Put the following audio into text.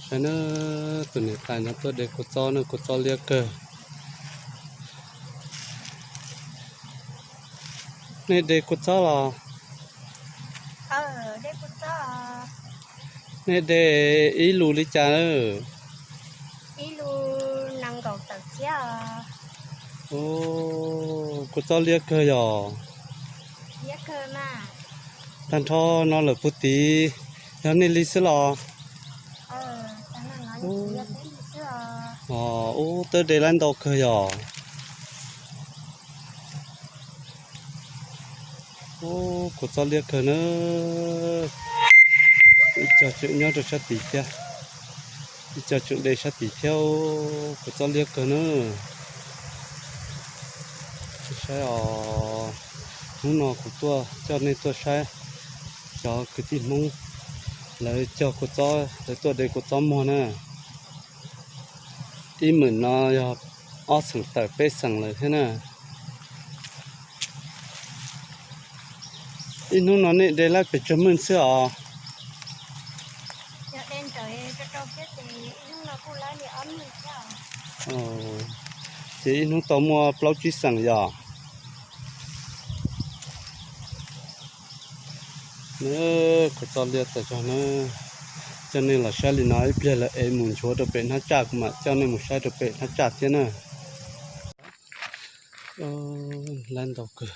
Saib na, tus niam tais no tuaj de kua txob na, kua txob liab kawg. Nej de kua txob los? Nej de ib lus li cas? Kua txob liab kawg yog. Tag nrho no lawm puag tid yog nej li xwb los? Ub, twb de lab ntau kawg yog. Ub, kua txob liab kawg na. Ib co tseem nyob rau sab tid thiab, ib co tseem de sab tid thiab. Kua txob liab kawg na. Saib os, hnub no kuv tuaj coj nej tuaj saib cov kwv tij Hmoob lawv cog kua txob, lawv tuaj de kua txob muag na. Ib hmos no yog ob xeem tawm peb xeem lawm thiab na. Ib hnub no nej de lawm pes tsawg mwj xwb os? Ces ib hnub tau muaj plaub tsib xeem yog. Kua txob liab tag zog na. Coj nej los saib li no ib pliag lawv ev mus nchuav rau pem hnab tsaj, kuv mam coj nej mus saib rau pem hnab tsaj thiab na. Lab ntau kawg.